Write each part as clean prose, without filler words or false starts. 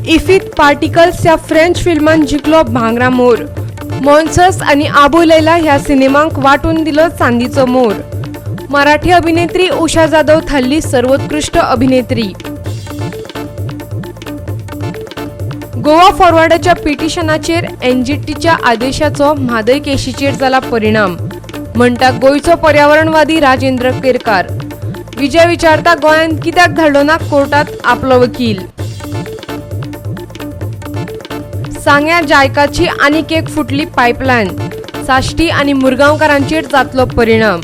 इफीत particles ह्या French फिल्मान जिखलो भांगरा मोर. Monsters आनी आबू लैला ह्या सिनेमांक वांटून दिलो चांदीचो मोर. मराठी अभिनेत्री उषा जाधव थारली सर्वोत्कृष्ट अभिनेत्री. गोवा फॉरवर्डाच्या पिटिशनाचेर एनजीटीच्या आदेशाचो म्हादय केशीचेर जाला परिणाम, म्हणटा गोंयचो पर्यावरणवादी राजेंद्र केरकार. विजय विचारता गोंयांत कित्याक धाडलो ना कोर्टात आपलो वकील. सांग्या जायकाची आनीक एक फुटली पायपलायन. साश्टी आनी मुरगांवकारांचेर जातलो परिणाम.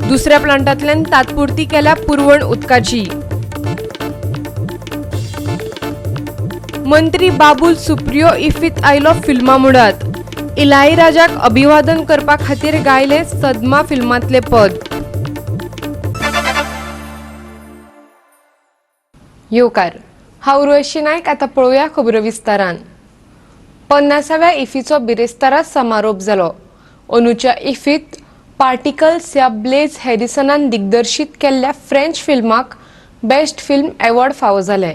दुसऱ्या प्लांटांतल्यान तात्पुरती केल्या पुरवण उदकाची. मंत्री बाबूल सुप्रियो इफ्फीत आयलो फिल्मां मुडात. इलाईराजाक अभिवादन करपा खातीर गायलें सदमा फिल्मांतलें पद. येवकार, हांव उर्वशी नायक. आतां पळोवया खबरो विस्तारान. 50व्या इफीचो बिरेस्तारा समारोप जालो. अंदूच्या इफीत पार्टिकल्स ह्या ब्लेज हॅरिसनान दिग्दर्शीत केल्ल्या फ्रेंच फिल्माक बेस्ट फिल्म अवॉर्ड फावो जाले.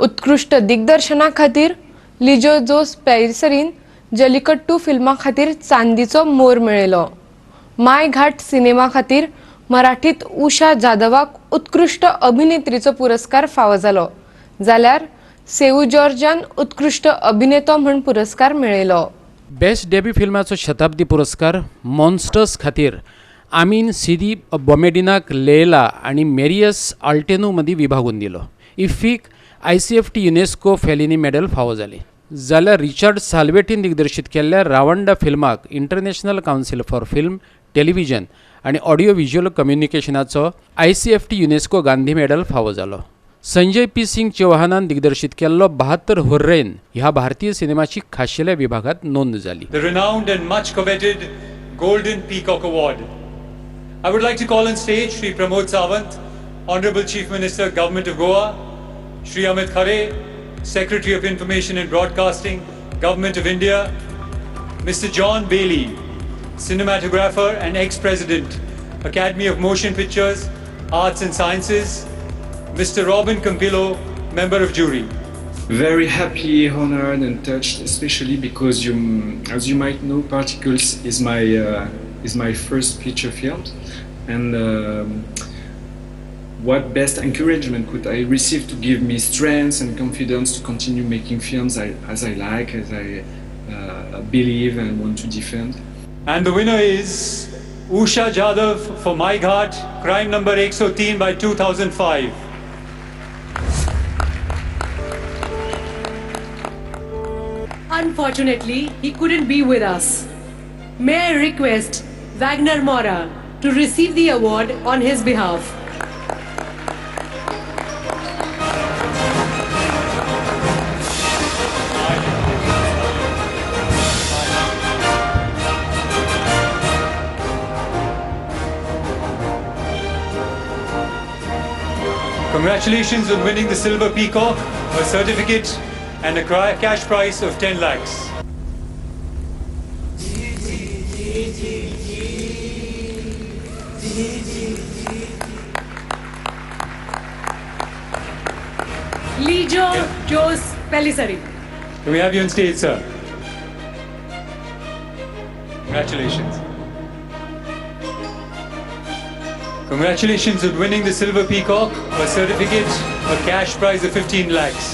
उत्कृश्ट दिग्दर्शना खातीर लिजो जोस पेरिसरीन जलिकट्टू फिल्मा खातीर चांदीचो मोर मेळयलो. माय घाट सिनेमा खातीर मराठीत उषा जाधवाक उत्कृश्ट अभिनेत्रीचो पुरस्कार फावो जालो, जाल्यार सेऊ जॉर्जान उत्कृश्ट अभिनेतो म्हूण पुरस्कार मेळयलो. बेस्ट डेब्यू फिल्माचो शताब्दी पुरस्कार मॉन्स्टर्स खातीर आमीन सिदी बोमेडिनाक लेयला आनी मेरियस आल्टेनू मदीं विभागून दिलो. इफ्फीक ICFT UNESCO Fellini medal फावो जाली, जाल्यार रिचर्ड साल्वेटीन दिग्दर्शीत केल्ल्या रावंडा फिल्माक international council for film, television आनी ऑडियो व्हिज्युअल कम्युनिकेशनाचो ICFT UNESCO Gandhi medal फावो जालो. संजय पी सिंग चौहानान दिग्दर्शीत केल्लो 72 हुर्रेन ह्या भारतीय सिनेमाची खाशेल्या विभागात नोंद जाली. The renowned and much coveted Golden Peacock Award. I would like to call on stage Shri Pramod Sawant, Honorable Chief Minister, Government of Goa, Shri Amit Khare, Secretary of Information and Broadcasting, Government of India, Mr. John Bailey, Cinematographer and Ex-President, Academy of Motion Pictures, Arts and Sciences, Mr. Robin Campillo, Member of Jury. Very happy, honored and touched, especially because you, as you might know, Particles is my first feature film, and what best encouragement could I receive to give me strength and confidence to continue making films as I like, as I believe and want to defend. And the winner is Usha Jadhav for My Ghat, crime number 103 by 2005. Unfortunately, he couldn't be with us. May I request Wagner Mora to receive the award on his behalf. Congratulations on winning the Silver Peacock, a certificate and a cash prize of 10 lakhs. Lijo Jose Pellissery. Can we have you on stage, sir? Congratulations. Congratulations on winning the Silver Peacock, a certificate, a cash prize of 15 lakhs.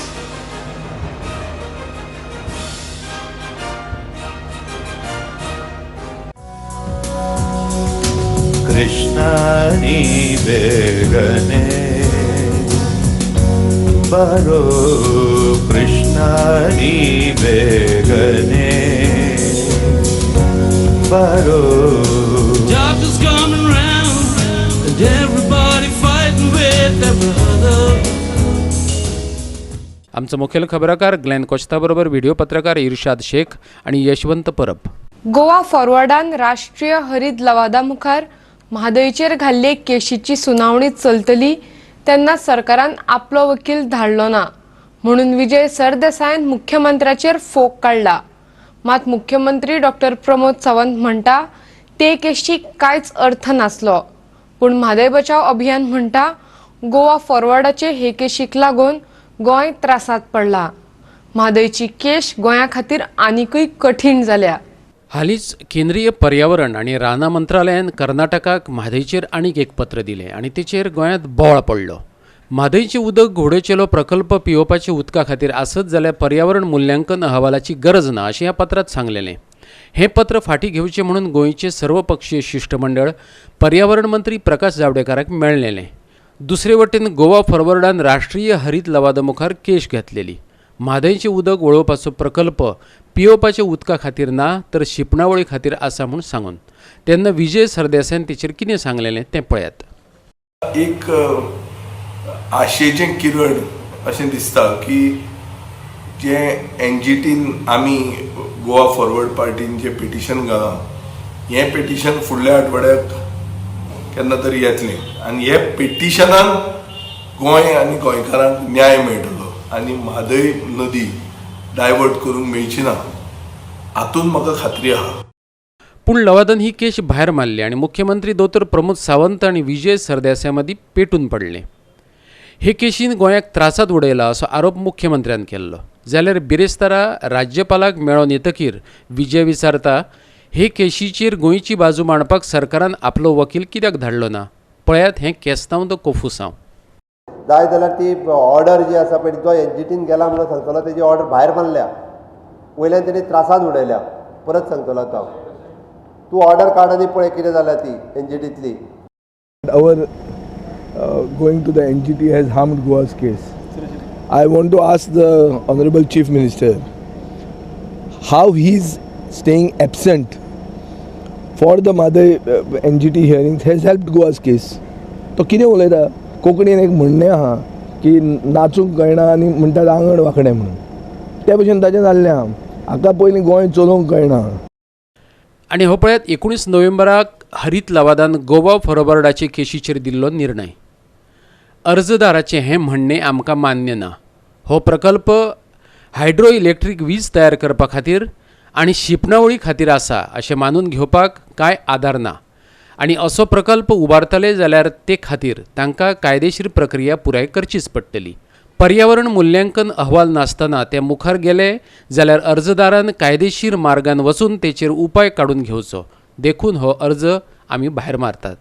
Krishna बेगने बरो, कृष्णानी बेगने बरो. Doctors coming round and everybody fighting with their brother. आमचो मुखेल खबराकार Glenn Costa बरोबर video पत्रकार इर्शाद शेख आनी यशवंत परब. गोवा फॉरवर्डान राष्ट्रीय हरीत लवादा मुखार म्हादयचेर घाल्ले केशीची सुनावणी चलतली तेन्ना सरकारान आपलो वकील धाडलो ना म्हणून विजय सरदेसायान मुख्यमंत्र्याचेर फोग काडला. मात मुख्यमंत्री डॉक्टर प्रमोद सावंत म्हणटा ते केशीक कांयच अर्थ नासलो. पूण म्हादय बचाव अभियान म्हणटा गोवा फॉरवर्डाचे हे केशीक लागून गोंय त्रासांत पडला. म्हादयची केश गोंया खातीर आनिकूय कठीण जाल्या. हालींच केंद्रीय पर्यावरण आनी रानां मंत्रालयान कर्नाटकाक म्हादयचेर आनीक एक पत्र दिलें आनी तेचेर गोंयांत बोवाळ पडलो. म्हादयचें उदक घोडोवचेलो प्रकल्प पियोवपाच्या उदका खातीर आसत जाल्यार पर्यावरण मुल्यांकन अहवालाची गरज ना अशें ह्या पत्रांत सांगलेलें. हें पत्र फाटीं घेवचें म्हणून गोंयचें सर्वपक्षीय शिश्टमंडळ पर्यावरण मंत्री प्रकाश जावडेकराक मेळ्ळेलें. दुसरे वटेन गोवा फॉरवर्डान राष्ट्रीय हरीत लवादा मुखार केश घातलेली. म्हादयचें उदक वळोवपाचो प्रकल्प पियोवपाच्या उदका खातीर ना तर शिंपणावळी खातीर आसा म्हूण सांगून तेन्ना विजय सरदेसायान तेचेर कितें सांगलेलें तें पळयात. एक आशेचें किरण अशें दिसता की जें एनजीटीन आमी गोवा फॉरवर्ड पार्टीन जें पिटिशन घालां हें पिटिशन फुडल्या आठवड्याक केन्ना तरी येतलें आनी हे पिटिशनान गोंय आनी गोंयकारांक न्याय मेळटलो आनी म्हादय नदी डायवर्ट करूंक मेळची ना हातूंत म्हाका खात्री आहा. पूण लवादान ही केश भायर मारली आनी मुख्यमंत्री दोतोर प्रमोद सावंत आनी विजय सरदेसाया मदीं पेटून पडलें. हे केशीन गोंयाक त्रासांत उडयला असो आरोप मुख्यमंत्र्यान केल्लो. जाल्यार बिरेस्तारा राज्यपालाक मेळोन येतकीर विजय विचारता हे केशीचेर गोंयची बाजू मांडपाक सरकारान आपलो वकील कित्याक धाडलो ना? पळयात हें केस्तांव the कोफुसांव. जाय जाल्यार ती ऑर्डर जी आसा पळय जो एनजीटीन गेला म्हणून सांगतलो तेजी ऑर्डर भायर मारल्या, वयल्यान तेणी त्रासांत उडयल्या. परत सांगतलो आतां तूं ऑर्डर काड आनी पळय कितें जाल्या ती एनजीटींतली. Our going to the NGT has harmed Goa's case. I want to ask the Honorable Chief Minister how he is staying absent for the Mhadei NGT hearings has helped Goa's case. तो कितें उलयता? कोंकणीन एक म्हणणें आहा की नाचूंक कळना आनी म्हणटात आंगण वांकडें म्हणून, त्या भशेन ताचें जाल्लें आहा. हाका पयलीं गोंय चलोवंक कळना. आनी हो पळयात 19 नोव्हेंबराक हरीत लवादान गोवा फॉरवर्डाचे केशीचेर दिल्लो निर्णय. अर्जदाराचें हें म्हणणें आमकां मान्य ना. हो प्रकल्प हायड्रो इलेक्ट्रीक वीज तयार करपा खातीर आनी शिंपणावळी खातीर आसा अशें मानून घेवपाक कांय आदार ना आनी असो प्रकल्प उबारतले जाल्यार ते खातीर तांकां कायदेशीर प्रक्रिया पुराय करचीच पडटली. पर्यावरण मुल्यांकन अहवाल नासतना ते मुखार गेले जाल्यार अर्जदारान कायदेशीर मार्गान वचून तेचेर उपाय काडून घेवचो, देखून हो अर्ज आमी भायर मारतात.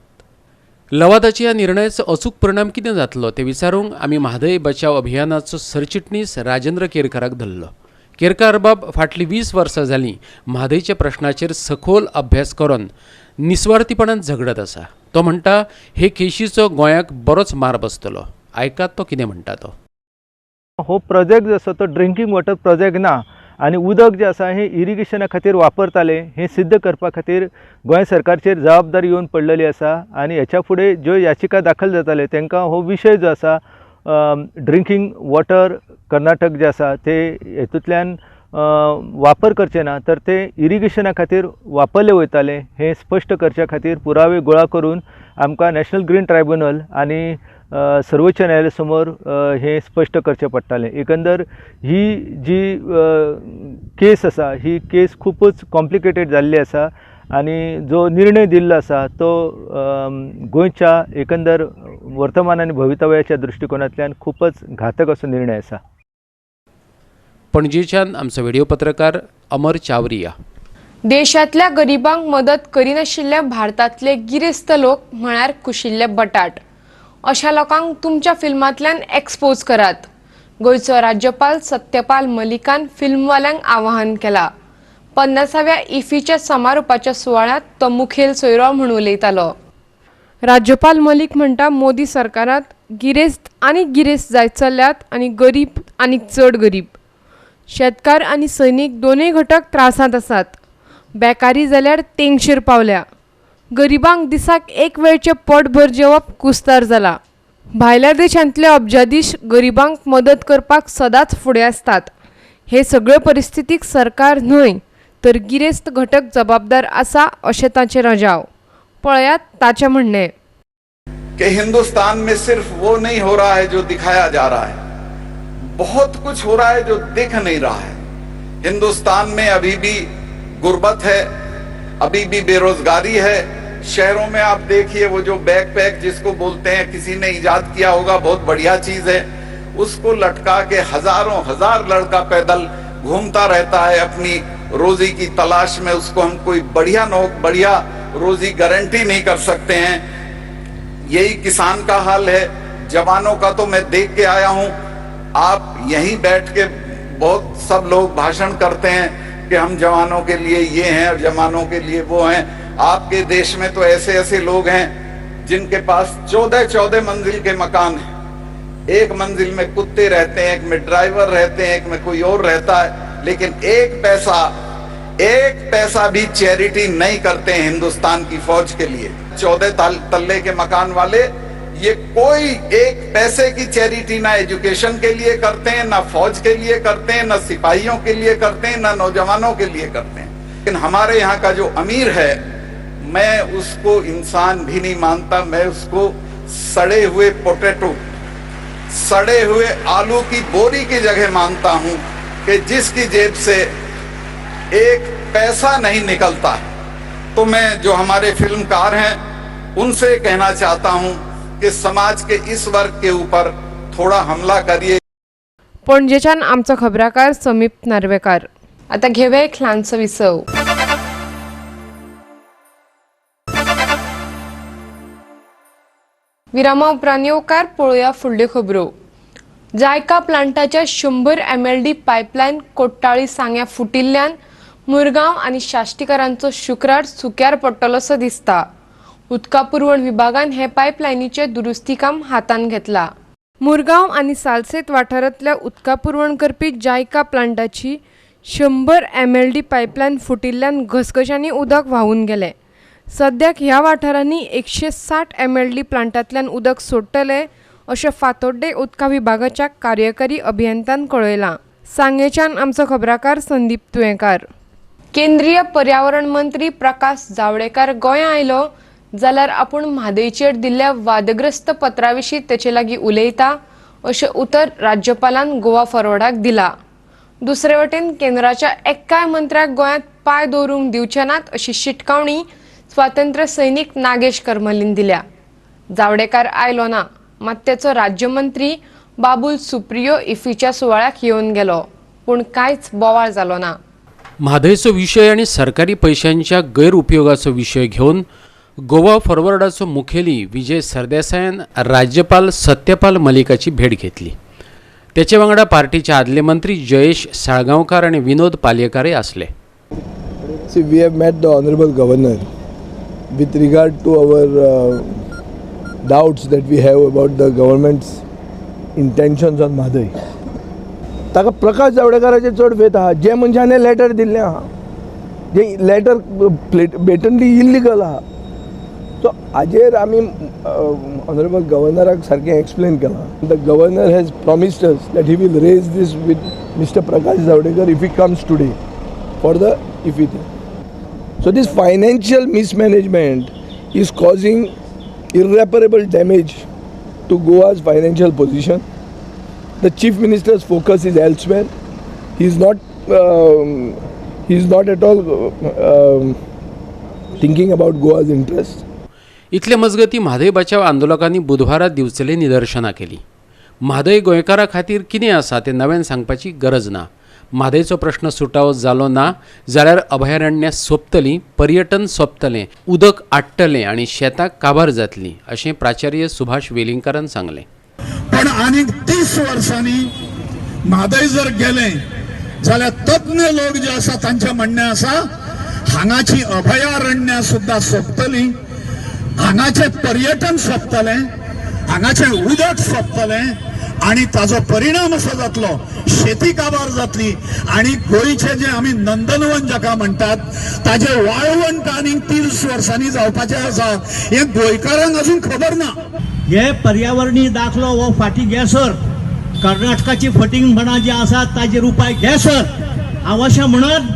लवादाच्या ह्या निर्णयाचो अचूक परिणाम कितें जातलो तें विचारूंक आमी म्हादय बचाव अभियानाचो सरचिटणीस राजेंद्र केरकाराक धरलो. केरकार बाब फाटलीं 20 वर्सां जालीं म्हादयच्या प्रश्नाचेर सखोल अभ्यास करून निस्वार्थीपणान झगडत आसा. तो म्हणटा हे केशीचो गोंयाक बरोच मार बसतलो. आयकात तो कितें म्हणटा तो. हो प्रोजेक्ट जो आसा तो ड्रिंकींग वॉटर प्रोजेक्ट ना आनी उदक जें आसा हें इरिगेशना खातीर वापरताले हें सिद्ध करपा खातीर गोंय सरकारचेर जबाबदारी येवन पडलेली आसा. आनी हेच्या फुडें ज्यो याचिका दाखल जाताले तांकां हो विशय जो आसा ड्रिंकींग वॉटर कर्नाटक जें आसा ते हेतूंतल्यान वापर करचे ना तर ते इरिगेशना खातीर वापरले वयताले हें स्पश्ट करच्या खातीर पुरावे गोळा करून आमकां नॅशनल ग्रीन ट्रायब्युनल आनी सर्वोच्च न्यायालया समोर हें स्पश्ट करचें पडटालें. एकंदर ही जी केस आसा ही केस खुबूच कॉम्प्लिकेटेड जाल्ली आसा आनी जो निर्णय दिल्लो आसा तो गोंयच्या एकंदर वर्तमान आनी भवितव्याच्या दृश्टिकोनांतल्यान खूबच घातक असो निर्णय आसा. पणजेच्यान आमचो व्हिडिओ पत्रकार अमर चावरिया. देशांतल्या गरिबांक मदत करिनाशिल्ले भारतांतले गिरेस्त लोक म्हळ्यार कुशिल्ले बटाट. अशा लोकांक तुमच्या फिल्मांतल्यान एक्सपोज करात. गोंयचो राज्यपाल सत्यपाल मलिकान फिल्मवाल्यांक आवाहन केला. 50व्या इफीच्या समारोपाच्या सुवाळ्यांत तो मुखेल सोयरो म्हूण उलयतालो. राज्यपाल मलिक म्हणटा मोदी सरकारांत गिरेस्त आनी गिरेस्त जायत चल्ल्यात आनी गरीब आनीक चड गरीब. शेतकार आनी सैनीक दोनूय घटक त्रासांत आसात. बेकारी जाल्यार तेंगशेर पावल्या. गरिबांक दिसाक एक वेळचें पोटभर जेवप कुस्तार जाला. भायल्या देशांतले अब्जाधीश गरिबांक मदत करपाक सदांच फुडें आसतात. हे सगळे परिस्थितीक सरकार न्हय तर गिरेस्त घटक जबाबदार आसा अशें ताचें रजाव. पळयात ताचें म्हणणें कि हिंदुस्तान में सिर्फ वो नहीं हो रहा है जो दिखाया जा रहा है, बहुत कुछ हो रहा है जो दिख नहीं रहा है। हिंदुस्तान में अभी भी गुर्बत है, अभी भी बेरोजगारी है। शहरों में आप देखिए वो जो बैकपैक जिसको बोलते हैं, किसी ने इजाद किया होगा, बहुत बढ़िया चीज है, उसको लटका के हजारों हजार लड़का पैदल घूमता रहता है अपनी रोजी की तलाश में। उसको हम कोई बढ़िया बढ़िया रोजी गारंटी नहीं कर सकते हैं। यही किसान का हाल है। जवानों का तो मैं देख के आया हूं। आप यहीं बैठ के बहुत सब लोग भाषण करते हैं कि हम जवानों के लिए ये हैं और जवानों के लिए वो हैं। आपके देश में तो ऐसे ऐसे लोग हैं जिनके पास 14-14 मंजिल के मकान हैं। एक मंजिल में कुत्ते रहते हैं, एक में ड्राइवर रहते हैं, एक में कोई और रहता है, लेकिन एक पैसा भी चैरिटी नहीं करते हैं हिंदुस्तान की फौज के लिए। 14 तल्ले के मकान वाले ये कोई एक पैसे की चैरिटी ना एजुकेशन के लिए करते हैं, ना फौज के लिए करते हैं, ना सिपाहियों के लिए करते हैं, ना नौजवानों के लिए करते हैं। लेकिन हमारे यहाँ का जो अमीर है, मैं उसको इंसान भी नहीं मानता। मैं उसको सड़े हुए पोटैटो, सड़े हुए आलू की बोरी की जगह मानता हूं कि जिसकी जेब से एक पैसा नहीं निकलता है। तो मैं जो हमारे फिल्मकार हैं उनसे कहना चाहता हूं कि समाज के इस वर्ग के ऊपर थोड़ा हमला करिए। पणजेच्यान आमचो खबराकार समीप नार्वेकार। आतां घेवया एक ल्हानसो विसव। विरामा उपरांत येवकार पळोवया फुडल्यो खबरो। जायका प्लांटाच्या 100 MLD pipeline Cortalim सांग्या फुटिल्ल्यान मुरगांव आनी साश्टीकारांचो शुक्रार सुक्यार पडटलोसो दिसता। उदका पुरवण विभागान हे पायपलायनीचें दुरुस्ती काम हातान घेतला। मुरगांव आनी सालसेत वाठारांतल्या उदका पुरवण करपी जायका प्लांटाची 100 MLD pipeline फुटिल्ल्यान घसघशांनी उदक व्हांवून गेलें। सद्याक ह्या वाठारांनी 160 MLD प्लांटांतल्यान उदक सोडटले अशें फातोड्डें उदका विभागाच्या कार्यकारी अभियंत्यान कळयलां। सांगेच्यान आमचो खबराकार संदीप तुयेंकार। केंद्रीय पर्यावरण मंत्री प्रकाश जावडेकर गोंया आयलो जाल्यार आपूण म्हादयचेर दिल्ल्या वादग्रस्त पत्रा विशीं तेचे लागीं उलयता अशें उतर राज्यपालान गोवा फॉरवर्डाक दिला। दुसरे वटेन केंद्राच्या एक्काय मंत्र्याक गोंयांत पांय दवरूंक दिवचे नात अशी शिटकावणी स्वातंत्र्य सैनिक नागेश करमलीन दिल्या। जावडेकर आयलो ना, मात तेचो राज्यमंत्री बाबूल सुप्रियो इफीच्या सुवाळ्याक येवन गेलो, पूण कांयच बोवाळ जालो ना। म्हादयचो विशय आनी सरकारी पयशांच्या गैरउपयोगाचो विशय घेवन गोवा फॉरवर्डाचो मुखेली विजय सरदेसायान राज्यपाल सत्यपाल मलिकाची भेट घेतली। तेचे वांगडा पार्टीचे आदले मंत्री जयेश साळगांवकार आनी विनोद पालयेकारय आसले। See, we have met the Honorable Governor with regard to our doubts that we have about the government's intentions on Mhadei. ताका प्रकाश जावडेकराचेर चड फेत आहा, जे मनशान लेटर दिल्लें आहा, जे लेटर बेटनली इल्लिगल आहा। सो हाजेर आमी ऑनरेबल गव्हर्नराक सारकें एक्सप्लेन केलां। The governor has promised us that he will raise this with Mister Prakash Javadekar if he comes today for the IFFI. So this financial mismanagement is causing irreparable damage to Goa's financial position. The Chief Minister's focus is elsewhere. He is not at all thinking about Goa's interest. इतले मजगती म्हादय बचाव आंदोलकांनी बुधवारा दिवचले निदर्शनां केली। म्हादय गोंयकारां खातीर कितें आसा तें नव्यान सांगपाची गरज ना। म्हादयचो प्रश्न सुटावो जालो ना जाल्यार अभयारण्यां सोंपतलीं, पर्यटन सोंपतलें, उदक आडटलें आनी शेतां काबार जातलीं अशें प्राचार्य सुभाष वेलिंगकारान सांगलें। पण आनीक 30 वर्सांनी म्हादय जर गेलें जाल्यार तज्ञ लोक जे आसा तांचें म्हणणें आसा हांगाची अभयारण्यां सुद्दां सोंपतलीं, हांगाचें पर्यटन सोंपतलें, हांगाचें उदक सोंपतलें आनी ताजो परिणाम असो जातलो शेती काबार जातली आनी गोंयचें जें आमी नंदनवन जाका म्हणटात ताजें वाळवंट आनीक 30 वर्सांनी जावपाचें आसा हें गोंयकारांक अजून खबर ना। हे पर्यावरणीय दाखलो हो फाटीं घे सर, कर्नाटकाची फटींगपणां जी आसात ताजेर उपाय घे सर। हांव अशें म्हणत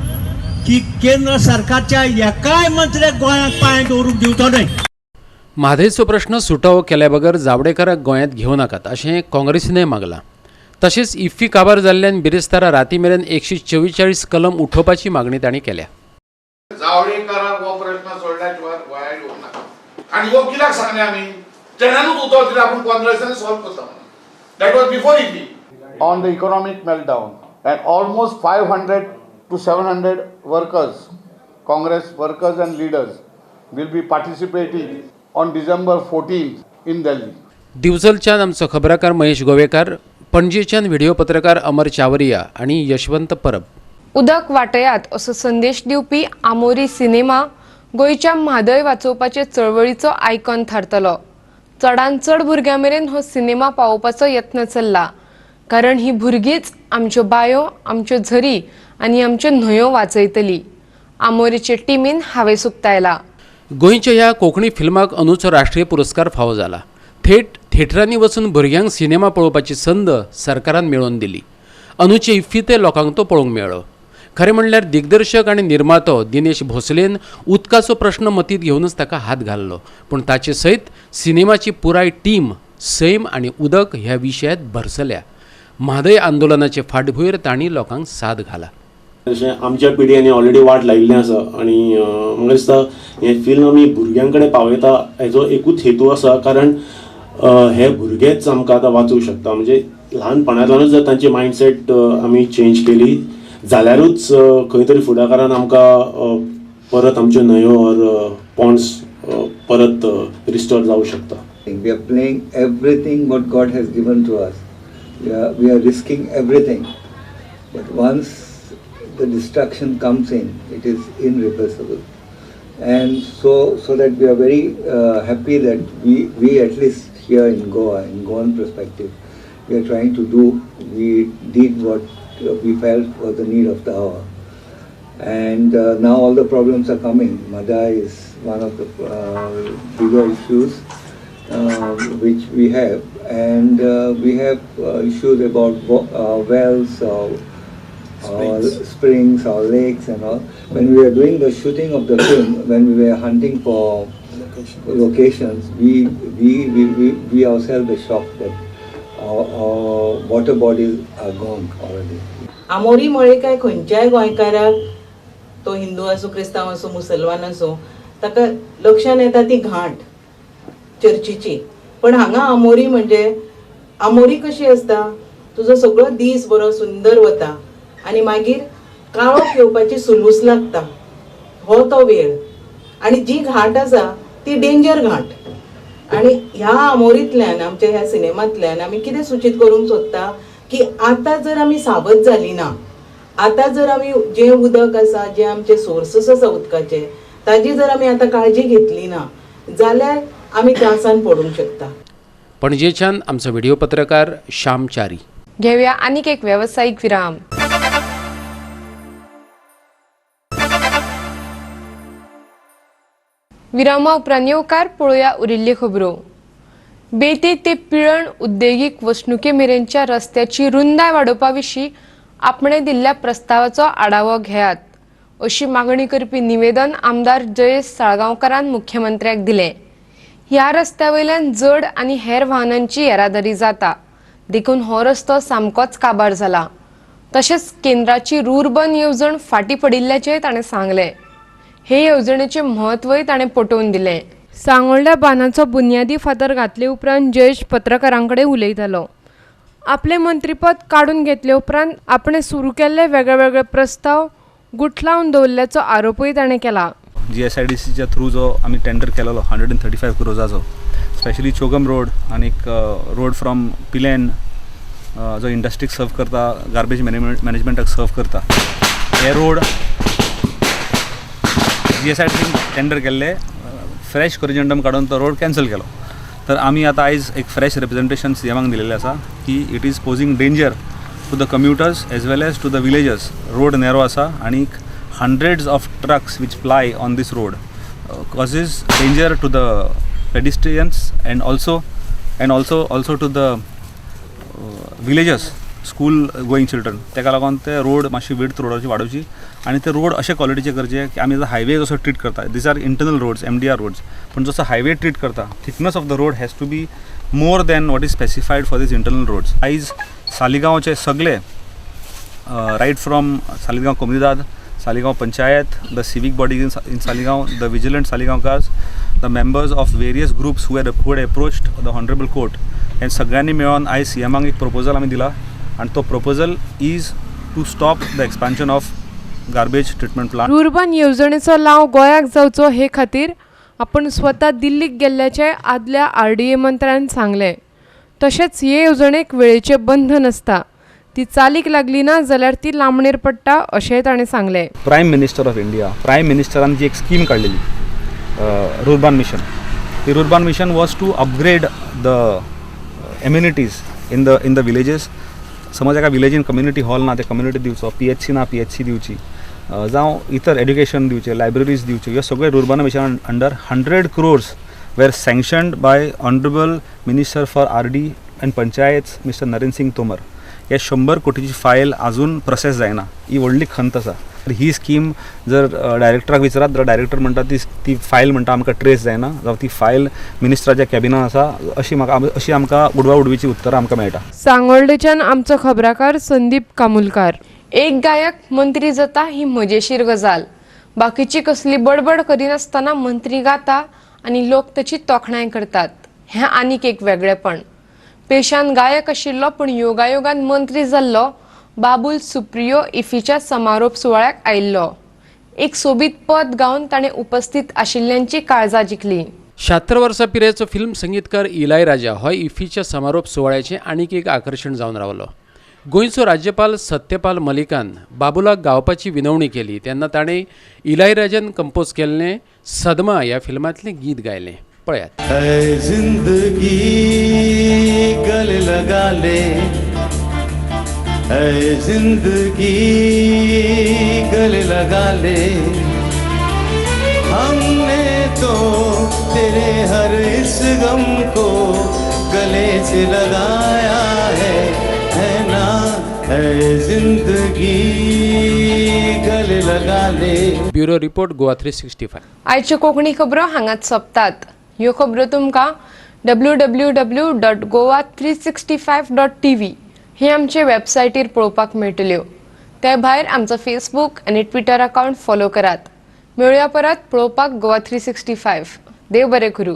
की केंद्र सरकारच्या एकाय मंत्र्याक गोंयांत पांय दवरूंक दिवचो न्हय। म्हादयचो प्रश्न सुटावो केल्या बगर जावडेकराक गोंयांत घेवं नाकात अशें काँग्रेसीनय मागलां। तशेंच इफ्फी काबार जाल्ल्यान बिरेस्तारा राती मेरेन 144 कलम उठोवपाची मागणी तांणी केल्या। जावडेकराक हो प्रश्न सोडल्या शिवाय गोंयांत येवंक नाका आनी हो कित्याक सांगलें आमी तेन्नाच उतर दिलें आपूण 15 दिसांनी सॉल्व करता म्हणून। That was before IFFI. on the economic meltdown, and almost 500 to 700 workers, Congress workers and leaders will be participating on December 14th in Delhi. दिवचलच्यान आमचो खबराकार महेश गोवेकार, पणजेच्यान व्हिडिओ पत्रकार अमर चावरिया आनी यशवंत परब. उदक वाटयात असो संदेश दिवपी आमोरी सिनेमा गोंयच्या म्हादय वाचोवपाचे चळवळीचो आयकॉन थारतलो. चडांत चड भुरग्यां मेरेन हो सिनेमा पावोवपाचो यत्न चल्ला, कारण ही भुरगींच आमच्यो बायो, आमच्यो झरी आनी आमच्यो न्हंयो वाचयतली. आमोरीचे टिमीन हावेस उक्तायला. गोंयच्या ह्या कोंकणी फिल्माक अंदूचो राष्ट्रीय पुरस्कार फावो जाला. थेट थिएटरांनी वचून भुरग्यांक सिनेमा पळोवपाची संद सरकारान मेळोवन दिली. अंदूचे इफ्फींतय लोकांक तो पळोवंक मेळ्ळो. खरें म्हणल्यार दिग्दर्शक आनी निर्मातो दिनेश भोसलेन उदकाचो प्रश्न मतींत घेवनच ताका हात घाल्लो, पूण ताचे सयत सिनेमाची पुराय टीम सैम आनी उदक ह्या विशयांत भरसल्या. म्हादय आंदोलनाचे फाटभूंयेर तांणी लोकांक साद घाला. जशें आमच्या पिढयांनी ऑलरेडी वाट लायिल्लें आसा आनी म्हाका दिसता हें फिल्म आमी भुरग्यां कडेन पावयता हेजो एकूच हेतू आसा, कारण हे भुरगेच आमकां आतां वाचूंक शकता. म्हणजे ल्हानपणांतल्यानूच जर तांची मायंडसेट आमी चेंज केली जाल्यारूच खंय तरी फुडाकारान आमकां परत आमच्यो न्हंयो ऑर पॉन्ड्स परत रिस्टोर जावं शकता. We are playing everything what God has given to us. We are risking everything. But once the destruction comes in, it is irreversible. And so that we are very happy that we at least here in Goa, in Goan perspective, we are trying to do, we did what we felt was the need of the hour. And now all the problems are coming. Mhadei is one of the bigger issues which we have, and we have issues about wells or springs or lakes and all. When we were doing the shooting of the film, when we were hunting for locations, we ourselves were shocked that our water bodies are gone already. आमोरी म्हळें काय खंयच्याय गोंयकाराक, तो हिंदू आसूं, क्रिस्तांव आसूं, मुसलमान आसूं, ताका लक्षान येता ती घांट चर्चीची. पण हांगा आमोरी म्हणजे आमोरी कशी आसता, तुजो सगळो दीस बरो सुंदर वता आनी मागीर काळोख येवपाची सुलूस लागता, हो तो वेळ. आनी जी घांट आसा ती डेंजर घांट. आनी ह्या आमोरींतल्यान, आमच्या ह्या सिनेमांतल्यान आमी कितें सुचीत करूंक सोदता की आतां जर आमी सावध जाली ना, आतां जर आमी जें उदक आसा, जे आमचे सोर्सीस आसा उदकाचे, ताजी जर आमी आतां काळजी घेतली ना जाल्यार आमी त्रासान पडूंक शकता. पणजेच्यान आमचो व्हिडिओ पत्रकार श्याम च्यारी. घेवया आनीक एक वेवसायीक विराम. विरामा उपरांत येवकार पळोवया उरिल्ल्यो खबरो. बेती ते पिळण उद्देगीक वसणुके मेरेनच्या रस्त्याची रुंदाय वाडोवपा विशीं आपणे दिल्ल्या प्रस्तावाचो आढावो घेयात अशी मागणी करपी निवेदन आमदार जयेश साळगांवकारान मुख्यमंत्र्याक दिलें. ह्या रस्त्या वयल्यान जड आनी हेर वाहनांची येरादारी जाता, देखून हो रस्तो सामकोच काबार जाला. तशेंच केंद्राची रुर्बन येवजण फाटीं पडिल्ल्याचें ताणें सांगलें. हे येवजणेचें म्हत्वय ताणें पटोवन दिलें. सांगोल्ड्या बांदाचो बुन्यादी फातर घातले उपरांत जयेश पत्रकारां कडेन उलयतालो. आपलें मंत्रीपद काडून घेतले उपरांत आपणें सुरू केल्ले वेगळेवेगळे प्रस्ताव गुठलावन दवरल्याचो आरोपूय ताणें केला. GSIDCच्या थ्रू जो आमी टेंडर केलेलो 135 क्रोजाचो, स्पेशली चोगम रोड आनीक रोड फ्रॉम पिलेन जो इंडस्ट्रीक सर्व करता, गार्बेज मॅनेजमेंटाक सर्व करता, हे रोड GSIDC tender केल्ले, फ्रेश कोरिजेंडम काडून तो रोड कॅन्सल केलो. तर आमी आतां आयज एक फ्रेश रिप्रेजेंटेशन सीएमाक दिलेलें आसा की it is posing danger to the commuters as well as to the villagers. Road narrow आसा आनीक hundreds of trucks which ply on this road causes danger to the pedestrians and also to the villagers, school going children. तेका लागून ते road मातशी width रोडाची वाडोवची आनी ते road अशे क्वॉलिटीचे करचे की आमी हायवे जसो ट्रीट करता, these are internal roads, MDR roads, पूण जसो हायवे ट्रीट करता, thickness of the road has to be more than what is specified for these internal roads. आयज सालिगांवचे सगळे right from Saligao Comunidade, Saligao panchayat, the civic bodies in Saligao, the vigilant Saligaonkars, the members of various groups who had approached the honourable court, आनी सगळ्यांनी मेळोन आयज सीएमाक एक proposal आमी दिला आनी तो proposal is to stop the expansion of garbage treatment plant. Rurban येवजणेचो लाव गोंयाक जावचो हे खातीर आपण स्वता दिल्लीक गेल्ल्याचें आदल्या आरडीए मंत्र्यान सांगलें. तशेंच हे येवजणेक वेळेचें बंधन आसता, ती चालीक लागली ना जाल्यार ती लांबणेर पडटा अशेंय ताणें सांगलें. Prime minister of India, prime मिनिस्टरान जी एक स्कीम काडलेली रुर्बन मिशन, ती rurban mission was to upgrade the amenities in the villages. समज एका विलेजीन कम्युनिटी हॉल ना ते कम्युनिटी दिवचो, पीएचसी ना पीएचसी दिवची, जावं इतर एड्युकेशन दिवचें, लायब्ररीज दिवच्यो, ह्यो सगळे rurban mission under 100 crores were sanctioned by honourable minister for RD and panchayats mister Narendra Singh Tomar. हे 100 कोटीची फायल अजून प्रोसेस जायना, ही व्हडली खंत आसा. ही स्कीम जर डायरेक्टराक विचारात जाल्यार डायरेक्टर म्हणटा ती फायल म्हणटा आमकां ट्रेस जायना, जावं ती फायल मिनिस्टराच्या कॅबिनान आसा, अशी आमकां उडवा उडवीची उत्तरां आमकां मेळटा. सांगोल्डेच्यान आमचो खबराकार संदीप कामुलकार. एक गायक मंत्री जाता ही मजेशीर गजाल, बाकीची कसली बडबड करिनासतना मंत्री गाता आनी लोक ताची तोखणाय करतात, हें आनीक एक वेगळेपण. पेशान गायक आशिल्लो पूण योगायोगान मंत्री जाल्लो बाबूल सुप्रियो इफीच्या समारोप सुवाळ्याक आयिल्लो. एक सोबीत पद गावन ताणें उपस्थित आशिल्ल्यांची काळजां जिखली. 76 वर्सां पिरायेचो फिल्म संगीतकार इलाय राजा हो इफीच्या समारोप सुवाळ्याचें आनीक एक आकर्शण जावन रावलो. गोंयचो राज्यपाल सत्यपाल मलिकान बाबुलाक गावपाची विनवणी केली तेन्ना ताणें इलाय राजान कंपोज केल्लें सदमा ह्या फिल्मांतलें गीत गायलें. पळयात. ऐ जिंदगी गले लगा ले, ऐ जिंदगी गले लगा ले, हमने तो तेरे हर इस गम को गले से लगाया है, है ना, ऐ जिंदगी गले लगा ले. Bureau report, Goa 365. आयच्यो कोंकणी खबरो हांगाच सोंपतात. ह्यो खबरो तुमकां www.goa365.tv हे आमचे वेबसायटीर पळोवपाक मेळटल्यो. ते भायर आमचो फेसबूक आनी ट्विटर अकावंट फॉलो करात. मेळुया परत पळोवपाक गोवा 365. देव बरें करूं.